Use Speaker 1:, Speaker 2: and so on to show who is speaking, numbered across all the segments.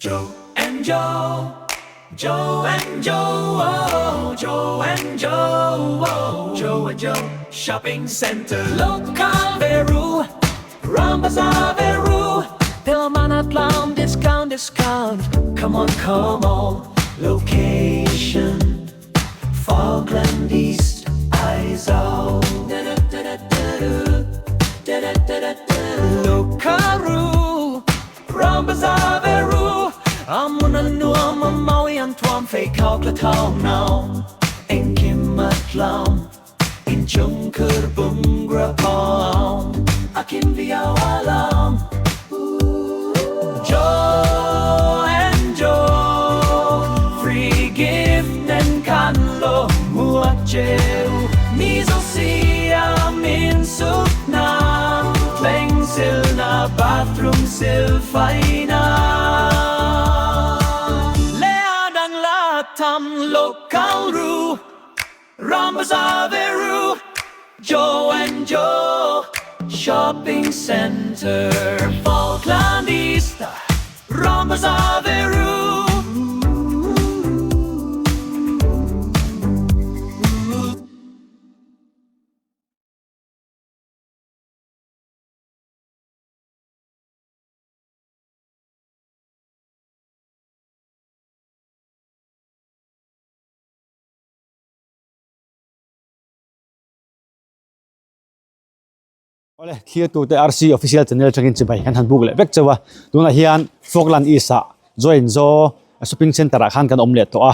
Speaker 1: Joe and Joe, Joe and Joe, oh, Joe and Joe, oh, Joe and Joe Shopping Center. Local Veru, Rambazaar Veru, Telmana Tlam, discount, discount. Come on, come on. Location, Falkland East, Aizawl. Local ru, Rambazaar ve ru, A hmun a nuam, a mawi an thuam, pheikhawk la thauhnaw, engkim a tlawm, inchung khur bungraw awm, a kim viau a lawm. Joe and Joe, free gift nen khan lo hmuak cheu, Mizo siam insukna, thleng silna bathroom silfaina leh a dang la tham lo kal ru, Ram Bazaar ve ru, Joe and Joe Shopping Centre, Falkland East, Ram Bazaar ve ru.
Speaker 2: Awle thlir tute RC official channel atangin chibai kan han buk leh vek chauh a tunah hian Falkland East ah Join Zo shopping center ah khan kan awm leh tawh a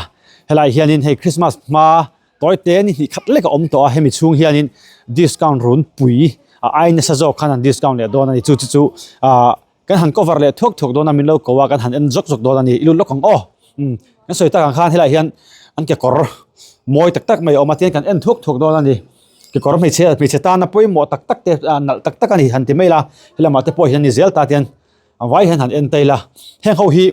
Speaker 2: helai hianin hei Christmas hma tawi te ni hnih khat lek a awm tawh a hemi chhung hianin discount run pui a ai nasa zawk khan an discount leh dawn a ni chu chu chu ah kan han cover leh thuak thuak dawn a min lo ko a kan han en zawk zawk dawn a ni i lut lawk ang aw umm kan sawi tak ang khan helaiah hian an kekawr mawi tak tak mai a awm a tihian kan en thuak thuak dawn a ni kekawr hmeichhe hmeichhe tana pawimawh tak tak te ah nalh tak tak a ni han ti mai la helamah te pawh hian ni zel ta tihian a vai hian han en tail a heng ho hi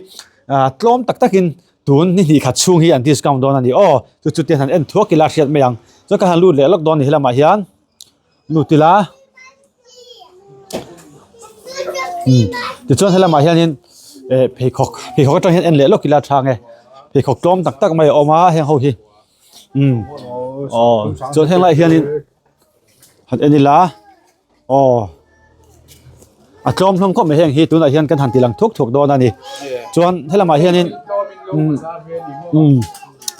Speaker 2: ah tlawm tak takin tun ni hnih khat chhung hi an discount dawn a ni aw chu chu te han en thuak ila hriat mai ang chuan ka han lut leh lawk dawn a ni helamah hian lut ila umm tichuan helamah hianin eh pheikhawk pheikhawk atang hian en leh lawk ila tha ang e pheikhawk tlawm tak tak mai a awm a heng ho hi umm aw chuan heng laiah hianin han en ila. Aw a tlawm hlawm khawp mai heng hi tunah hian kan han ti lang thuk thuk dawn a ni chuan helamah hianin umm umm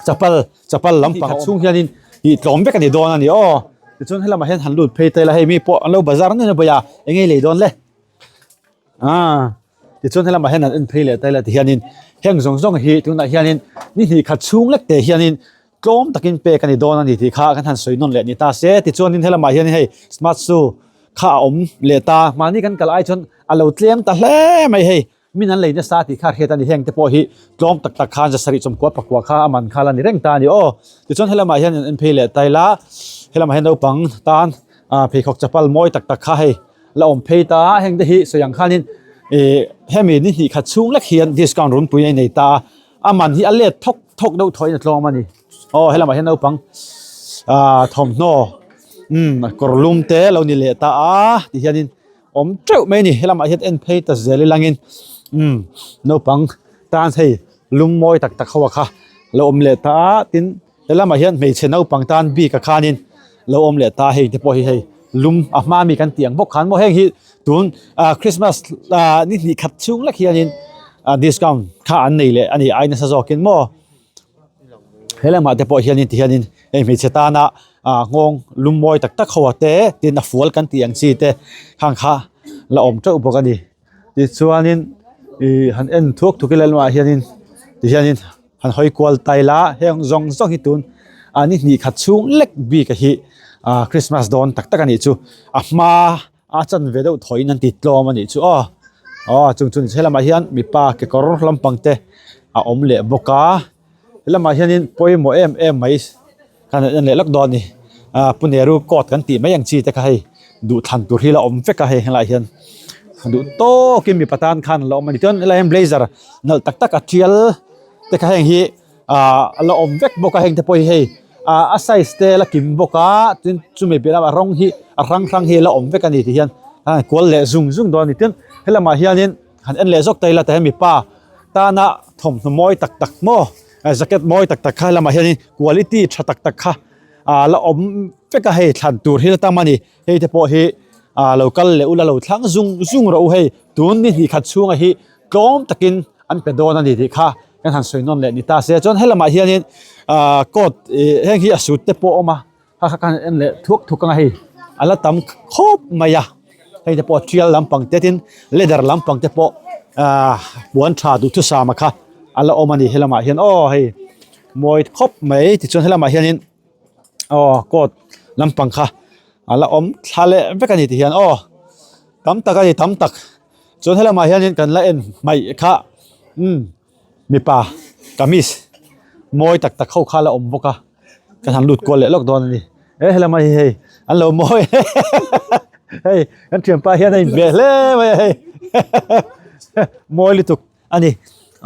Speaker 2: chapal chapal lampang chhung hianin ih tlawm vek a ni dawn a ni aw tichuan helamah hian han lut phei ta ila hei mi pawh an lo bazar nuai nuai a eng nge lei dawn le ah. Tichuan helamah hian an en phei leh ta ila tihianin heng zawng zawng hi tunah hianin ni hnih khat chhung lek te hianin tlawm takin pek a ni dawn a ni tih kha kan han sawi nawn leh ni ta se. Tichuanin helamah hianin hei smart shoe kha a awm leh ta mahni kan kal ai chuan a lo tlem ta hle mai hei min an lei nasa tih kha hriat a ni heng te pawh hi tlawm tak tak khan zasarih chawmkua pakua kha a man kha la ni reng ta a ni aw. Tichuan helamah hian an en phei leh ta ila helamah hian naupang tan ah pheikhawk chapal mawi tak tak kha hei. La awm phei ta a heng te hi sawi ang khanin ih hemi ni hnih khat chhung lek hian discount runpui a inei ta a a man hi a let thawk thawk deuh thawhin a tlawm a ni aw helamah hian naupang ah thawmhnaw umm kawr lum te lo ni leh ta a ti hianin awm teuh mai a ni helamah hian en phei ta zel ilangin umm naupang tan hei lum mawi tak tak ho a kha lo awm leh ta a tin. He lamah hian hmeichhe naupang tan bik a khanin lo awm leh ta hei te pawh hi hei lum a hma mi kan tih ang bawk khan maw heng hi tun ah Christmas ah ni hnih khat chhung lek hianin ah discount kha an nei leh a ni ai nasa zawkin maw he lamah te pawh hianin ti hianin hei hmeichhe tana ah nghawng lum mawi tak tak ho a te tin a fual kan tih ang chi te khang kha la awm teuh bawk a ni tichuanin ih han en thuak thuk ila lamah hianin ti hianin. Han hawi kual tai la heng zawng zawng hi tun a ni hnih khat chhung lek bik a hi ah Christmas dawn tak tak a nih chu a hma a chan ve deuh thawiin an ti tlawm a nih chu aw aw chung chu helamah hian mipa kekawr lampang te a awm leh bawk a helamah hianin pawimawh em em mai kan han en leh lawk dawn a ni ah pu Nehru coat kan tih mai ang chi te kha hei duhthlan tur hi la awm vek a hei helaiah hian duh tawkin mipa tan khan la awm a ni chuan helaiah hian blazer nalh tak tak a tial te kha heng hi ah a la awm vek bawk a heng te pawh hi hei ah a size te la kim bawk a tin chumi piah lamah rawng hi a hrang hrang hi la awm vek a ni ti hian a kual leh zung zung dawn a ni tin helamah hianin han en leh zawk ta ila tah hian mipa. tana thawmhnaw mawi tak tak maw jacket mawi tak tak kha lamah hianin quality tha tak tak kha ah la awm vek a hei thlan tur hi la tam a ni hei te pawh hi ah lo kal leh ula lo thlang zung zung rawh u hei tun ni hnih khat chhunga hi tlawm takin an pe dawn a ni tih kha kan han sawi nawn leh ni ta se chuan helamah hianin ah coat ih heng hi a suit te pawh a awm a. Kha kha khan en leh thuak thuak anga hei a la tam khawp mai a hei te pawh tial lampang te tin leather lampang te pawh ahh puan tha duhthusam a kha a la awm a ni helamah hian aw hei mawi khawp mai tichuan helamah hianin aw coat lampang kha a la awm thla leh vek a ni ti hian aw tam tak a ni tam tak chuan helamah hianin kan la en hmaih kha umm. Mipa kamis mawi tak tak ho kha la awm bawk a ka han lut kual leh lawk dawn a ni e helama hi hei an lo mawi hei kan thianpa hian a inbe hle mai a hei mawi lutuk a ni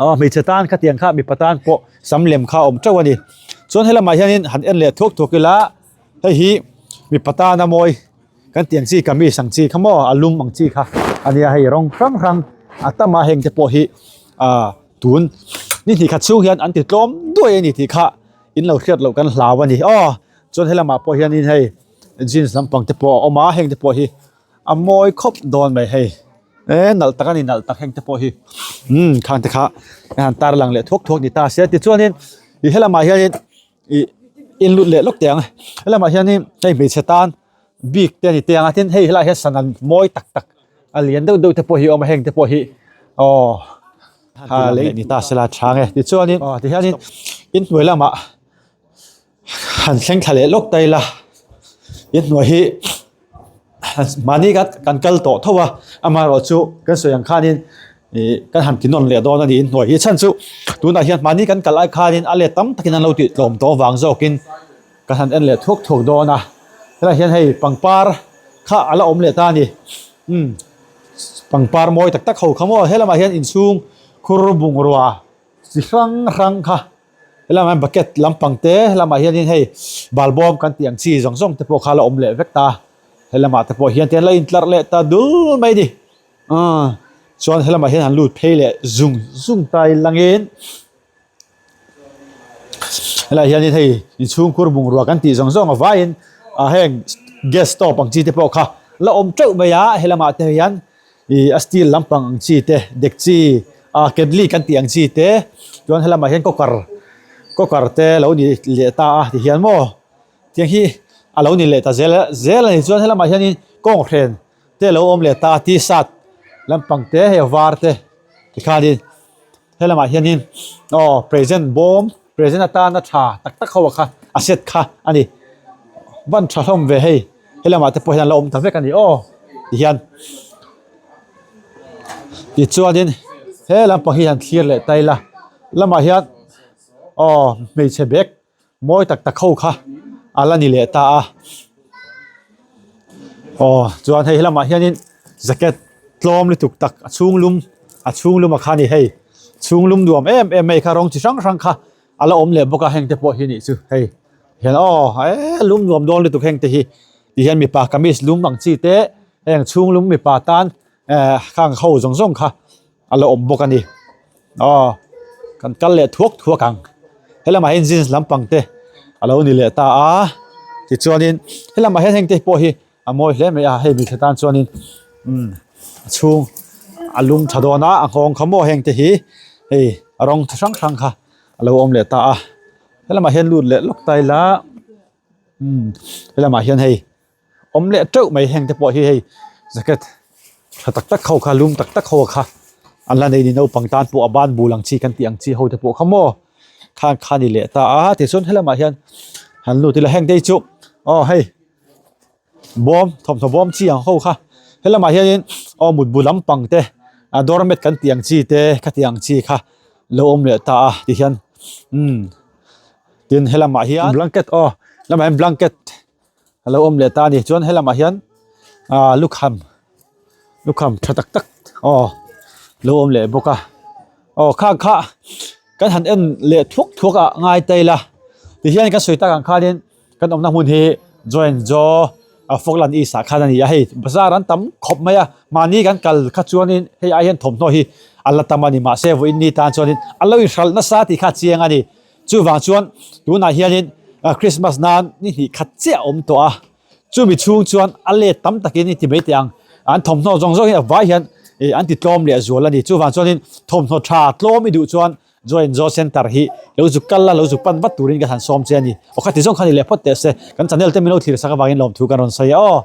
Speaker 2: aw hmeichhe tan khatiang kha mipa tan pawh sam lem kha a awm teuh a ni chuan helamah hianin han en leh thuak thuak ila hei hi mipa tana mawi. Kan tih ang chi kamis ang chi kha maw a lum ang chi kha a nia hei rawng hrang hrang a tam a heng te pawh hi ah tun ni hnih khat chhung hian an ti tlawm duai a ni tih kha in lo hriat loh kan hlau a ni aw chuan helamah pawh hianin hei jeans lampang te pawh a awm a heng te pawh hi a mawi khawp dawn mai hei e nalh tak a ni nalh tak heng te pawh hi umm khang te kha a han tar lang leh thuak thuak ni ta se tichuanin ih helamah hianin. Ih in lut leh lawk teh ang helamah hianin hei hmeichhe tan bik te a ni teh ang a tin hei helaiah hian sana mawi tak tak a lian deuh deuh te pawh hi a awm a heng te pawh hi aw a lei ni ta sela tha ang e tichuanin aw tihianin inhnuai lamah han thleng thla leh lawk ta ila inhnuai hi. Mahni kha kan kal tawh tho a, amaherawh chu kan sawi ang khanin ih kan han ti nawn leh dawn a ni inhnuai hi chhan chu tunah hian mahni kan kal ai khanin a let tam takin an lo tih tlawm tawh avang zawkin kan han en leh thuak thuak dawn a, helaiah hian hei pangpar kha a la awm leh ta a ni umm pangpar mawi tak tak ho kha maw helamah hian inchhung khur bungrua chi hrang hrang kha. Helamah hian bucket lampang te helamah hianin hei balbawm kan tih ang chi zawng zawng te pawh kha la awm leh vek ta helamah te pawh hian te an la intlarh leh ta dul mai a ni aaa chuan helamah hian han lut phei leh zung zung ta ilangin helaiah hianin hei inchhungkhur bungrua kan tih zawng zawng a vaiin ah heng gas stove ang chi te pawh kha la awm teuh mai a helamah te hian. Ih a steel lampang ang chi te dekchi ah ketli kan tih ang chi te chuan helamah hian cooker cooker te lo ni leh ta a ti hian maw tiang hi a lo ni leh ta zel zel a ni chuan helamah hianin kawnghren te lo awm leh ta a t-shirt lampang te hei a var te tikhanin helamah hianin aw present bawm. Present atana tha tak tak ho a kha a set kha a ni. Van tha hlawm ve hei helamah te pawh hian a la awm ta vek a ni aw tihian tichuanin he lampang hi han thlir leh ta ila lamah hian aw hmeichhe bag mawi tak tak ho kha a la ni leh ta a. Aw chuan hei helamah hianin jacket tlawm lutuk tak a chhung lum a chhung lum a kha a ni hei chhung lum nuam em em mai kha rawng chi hrang hrang kha a la awm leh bawk a heng te pawh hi nih chu hei hian aw eee lum nuam dawn lutuk heng te hi ti hian mipa kamis lum ang chi te heng chhung lum mipa tan ehh khang ho zawng zawng kha. A la awm bawk a ni aw kan kal leh thuak thuak ang helamah hian jeans lampang te a lo ni leh ta a tichuanin helamah hian heng te pawh hi a mawi hle mai a hei hmeichhe tan chuanin umm a chhung a lum tha dawn a a nghawng kha maw heng te hi hei a rawng chi hrang hrang kha a lo awm leh ta a helamah hian lut leh lawk ta ila umm helamah hian hei. Awm leh teuh mai heng te pawh hi hei jacket tha tak tak ho kha lum tak tak ho kha an la nei ni naupang tan pawh a ban bul ang chi kan tih ang chi ho te pawh kha maw khan kha ni leh ta a tichuan helamah hian han lut ila heng te hi chu aw hei bawm thawmhnaw bawm chi ang ho kha helamah hianin aw mutbu lampang te a doormat kan tih ang chi te khati ang chi kha lo awm leh ta a tihian umm tin helamah hian blanket aw lamah hian blanket. A lo awm leh ta a ni chuan helamah hian aaa lukham lukham tha tak tak aw lo awm leh bawk a aw khang kha kan han en leh thuak thuak a ngai ta ila tihian kan sawi tak ang khanin kan awmna hmun hi joint jaw a falkland east ah khan a ni a hei bazar an tam khawp mai a mahni kan kal kha chuanin hei ai hian thawmhnaw hi. a la tam a ni. Mahse vawiin ni tan chuanin a lo inhralh nasa tih kha a chiang a ni. Chuvang chuan tunah hianin Christmas nan ni hnih khat chiah a awm tawh a, chumi chhung chuan a let tam takin i ti mai teh ang. An thawmhnaw zawng zawng hi a vai hian an ti tlawm leh zual a ni. Chuvang chuanin thawmhnaw tha tlawm i duh chuan Joy and Joe Centre hi lo zuk kal la, lo zuk pan vat turin ka han sawm che a ni. Aw khati zawng kha ni leh phawt teh se, kan channel te min lo thlir sak avangin lawmthu kan rawn sawi a aw.